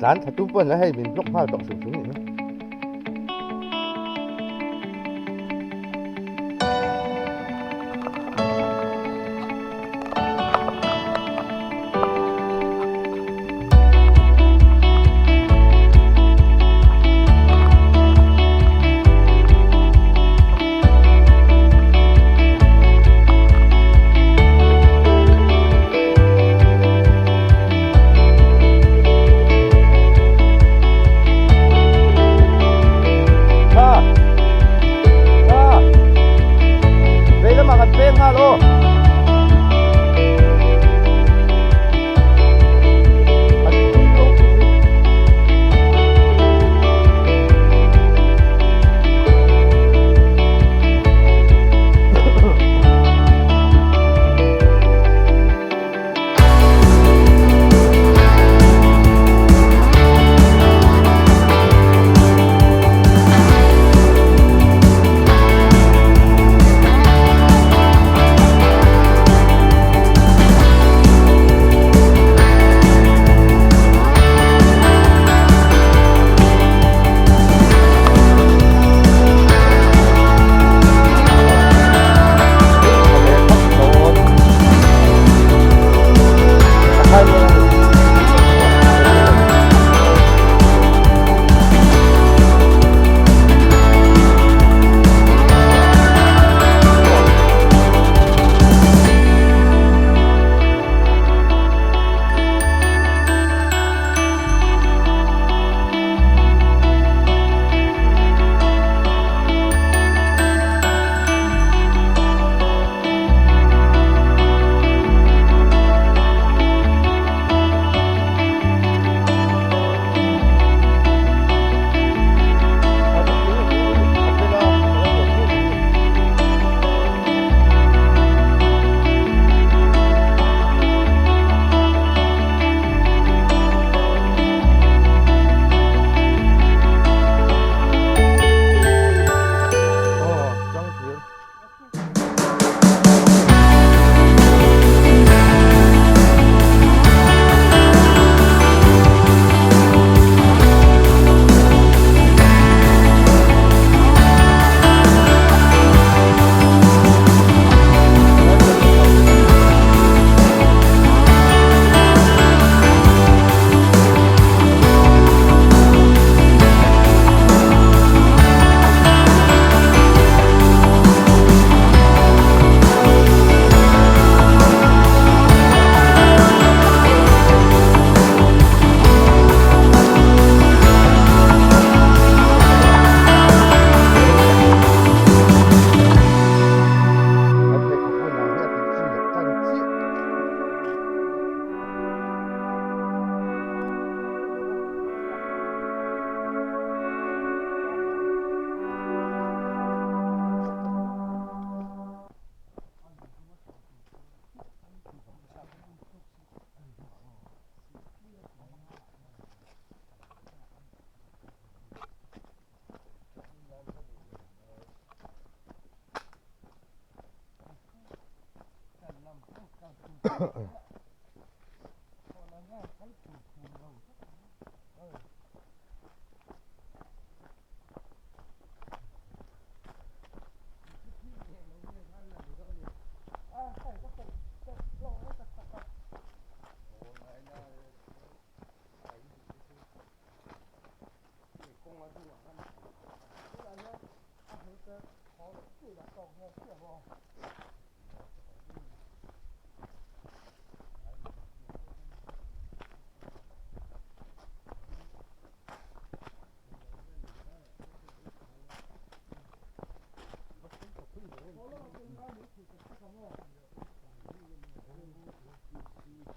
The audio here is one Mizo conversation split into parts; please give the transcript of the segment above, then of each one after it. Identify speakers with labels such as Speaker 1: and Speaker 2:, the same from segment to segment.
Speaker 1: Tlan thla tum pawn hei min block nghal tawh hrim hrim nih hi.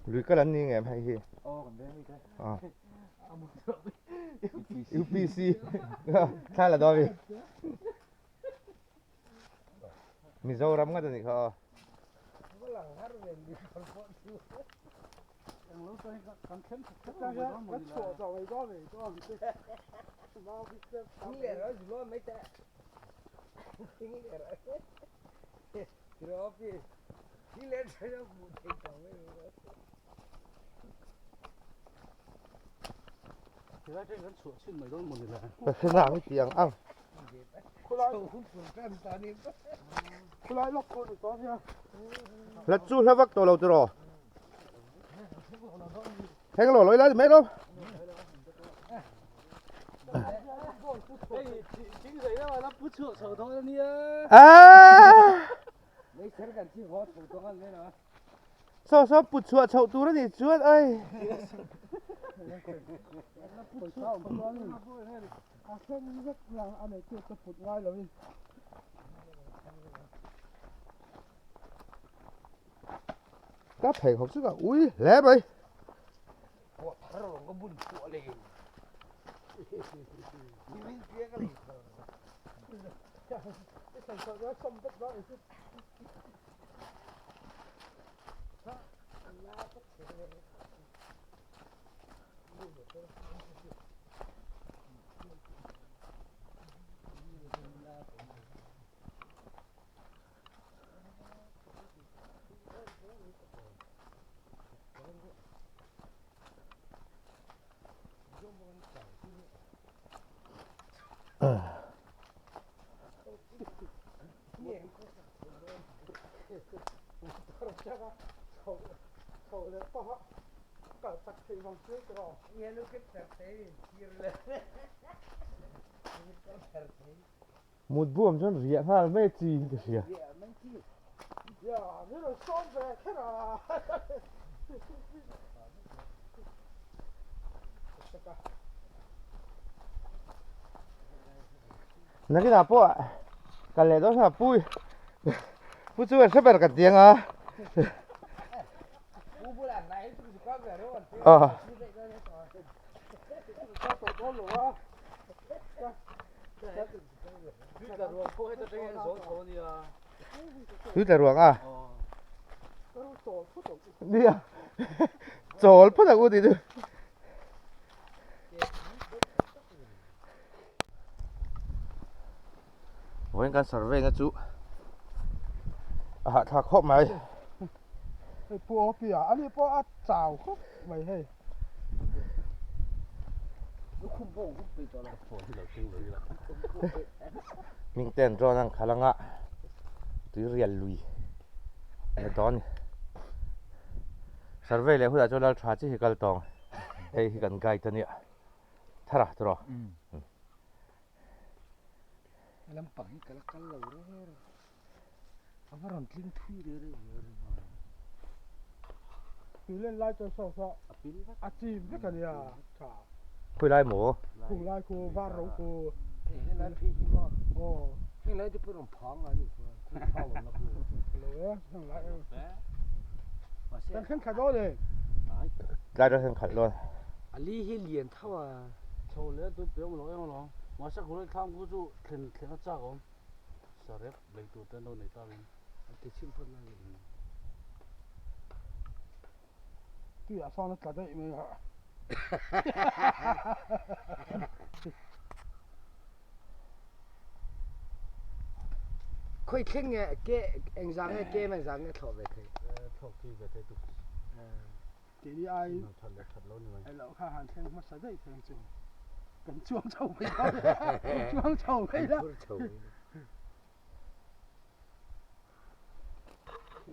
Speaker 1: Lui kal an ni ngem hei hi. UPC thla la dawn mi. Mizoram ngat anih kha aw. Ka hre nang i tih ang ang. Hlat chu hla vak tawh lo tiraw? Thleng lo lo ila ni mai lo. Saw saw put chhuah chhoh tur a nih chuan ai. Ka pheikhawk chu ka ui hle mai. Mut bu awm chuan riah nghal mai chi in ka hria. Nakinah pawh kal leh dawn hna pui pu chu an hre ber kan ti anga. Aw. Tui tla ruang a. Nia. Chawl phawt ang u tih chu. Vawiin kan survey na chu a hahthlak khawp mai.
Speaker 2: Hei pu Opi a, ani pawh a chau khawp mai hei.
Speaker 1: Hming te an drawn ang khalh anga tui rial lui a dawn. Survey leh hunah chuan lal tha chi hi kal tawng hei hi kan guide a nia. Thar a tawrh aw.
Speaker 3: Lampang hi ka la kal lo reng reng a va rawn tling thui reng reng ve reng a.
Speaker 2: Tui len lai chuan saw saw a chim vek a nia tha.
Speaker 1: Khawi lai maw?
Speaker 2: Khung lai khu var ro khu.
Speaker 3: Hei helai phei hi maw?
Speaker 2: Aw.
Speaker 3: Heng lai te pawh rawn phang a ni chuan khu phang awm na khu.
Speaker 2: Lo e heng lai em. Kan thleng khat dawn e.
Speaker 1: Tlai rawh thleng khat dawn.
Speaker 3: A li hi lian tho a.
Speaker 4: Chho leh tun pe awm lo eng lo. Mahse khulai thlam khu chu thlen thlen a chak awm. Sarep lei tur te an lo nei tak in.
Speaker 3: A ti chhim phawt lai in.
Speaker 2: Tui ah sawn a tla daih mai a.
Speaker 3: Khawi thleng nge ke engzah nge kem engzah nge thlawh ve thei.
Speaker 4: Thlawk thui ve thei tuk.
Speaker 2: Keini ai
Speaker 4: That leh that lo ni mai.
Speaker 2: Ai loh kha han thleng hmasa daih thei ang chu. Kan chuang chho mai dawn e. Chuang chho mai la.
Speaker 3: Kan phur chho mai la.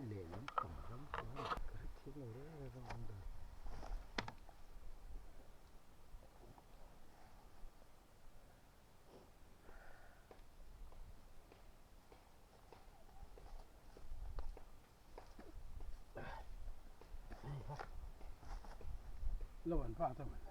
Speaker 3: Lehlam pang ram chuan ka hrethiam lo reng reng a awm dan.
Speaker 2: Lo an va ta mai.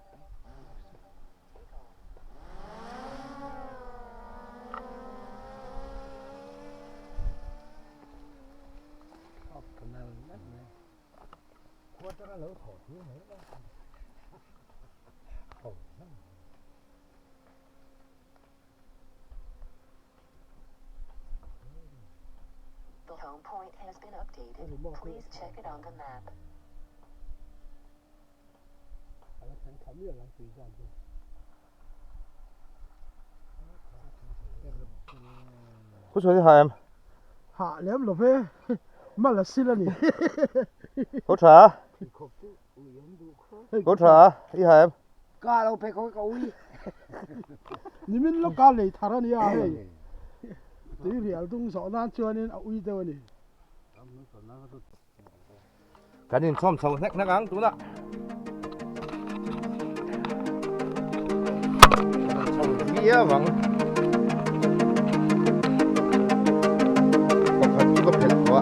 Speaker 5: The home point has been updated. Please check it on the map.
Speaker 2: A la thleng thla mial ang tui zan chu.
Speaker 1: Khu chhuan i ha em?
Speaker 2: Ha lem lo ve. Mal a sil a ni.
Speaker 1: Khu tha. Khu tha i ha em?
Speaker 3: Ka lo phei khaw ka ui.
Speaker 2: Nimin lawka lei thar a nia hei. Tui rial dung zawh nan chuanin a ui deuh a ni.
Speaker 1: Kan inchhawm chho hnek hnek ang tunah. Kan inchho viau ang. Pakhat chu ka phelh tawh a.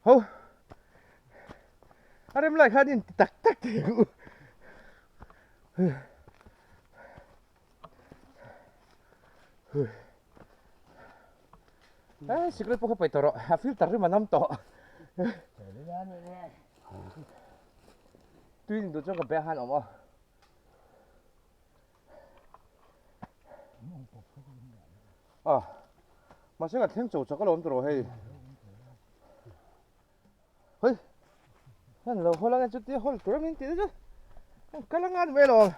Speaker 1: Ho a rem lai khan in ti tak tak thei ang u. Eh cigarette pawh kha paih tawh rawh a filter rim a nam tawh. Tui in duh chuan ka bag ah khan a awm aw. Ah mahse ka thleng chauh chak alawm tawh hei. Hei, han lo hawl ange chutia hawl tur a min tih chu. Kal anga ni mai alawm.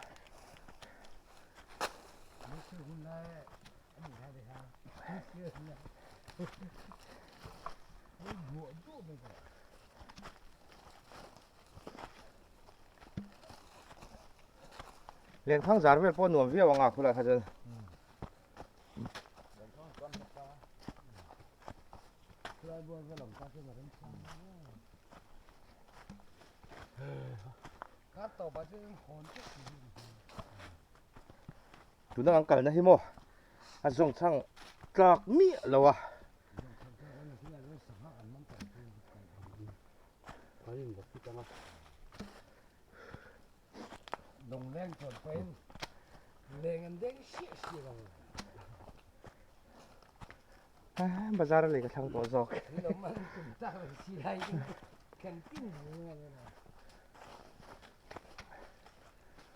Speaker 1: Lenkhang zar vel pawh nuam viau anga khulai kha chuan. Tuna kan kalna hi maw a zawng chhang tlak miah lo a. Bazar a lei ka thlang tawh zawk.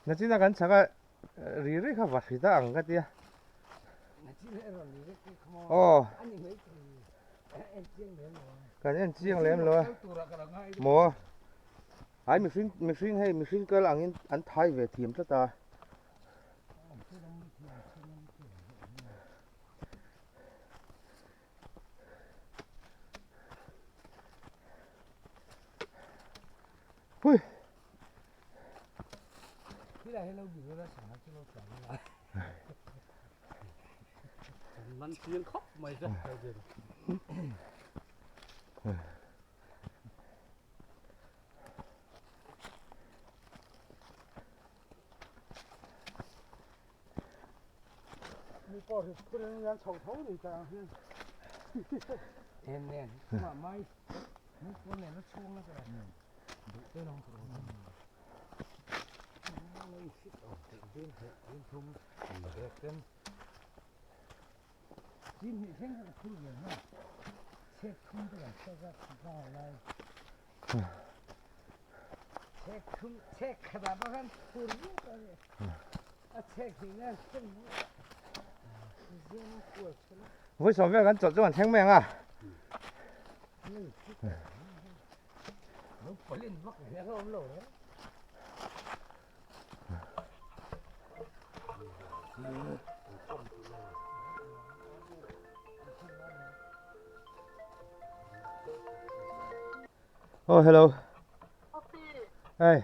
Speaker 1: Nachina kan chhak a ri ri kha va hri ta ang ka tia. Aw. Kan en chiang lem lo a. Maw. Ai mihring mihring hei mihring kal angin an thai ve thiam tlat a. Hui.
Speaker 4: Man chiang khawp mai che.
Speaker 2: Mi pawh hi phur in an chho tho ni ta ang hian.
Speaker 3: En nen ma mai mi pawh nen a chhung na ka duh te long tur nei fit awm theih din theih din thum rek ten chin hi thleng ka phur ve na chek thum te kan chek a ba lai chek thum chek khada ba kan phur viau ta ni a chek hi na thum zem kual chela
Speaker 1: Vui sawm vel kan chawlh chu kan thleng mai ang a.
Speaker 3: Lo palin vak hle ka awm lo re.
Speaker 1: Oh hello.
Speaker 6: Opi.
Speaker 1: Hey.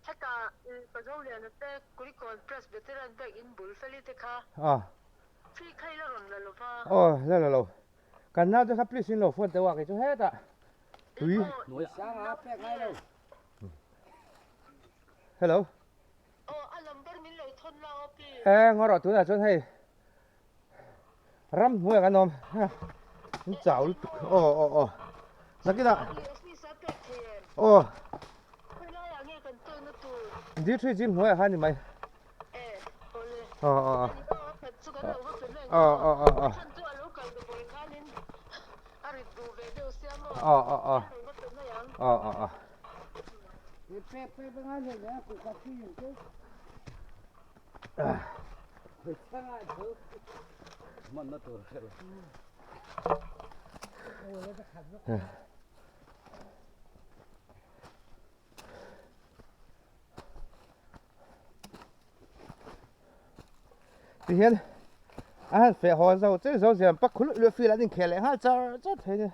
Speaker 6: Heta Pazoliana te Kulikawn Presbyterian Biak in bul feli te kha.
Speaker 1: Ah.
Speaker 6: Free kha ila rawn la lo va.
Speaker 1: Oh la la lo. Kan nau te kha please in lo phone teuh a kei chu hetah tui.
Speaker 3: Sanga pek ngai lo.
Speaker 1: Hello.
Speaker 6: Aw a number min lo thawn la aw pi.
Speaker 1: E ngaw rawh tunah chuan hei ram hnuaiah kan awm in chau lutuk aw aw aw nakinah aw D3 gym hnuaiah khan ni mai. Aw aw aw aw aw aw aw aw aw aw aw aw aw Ti hian a han feh haw zo che zo ziam pak khul luah fil an inkhel leh nghal char char thei a ni.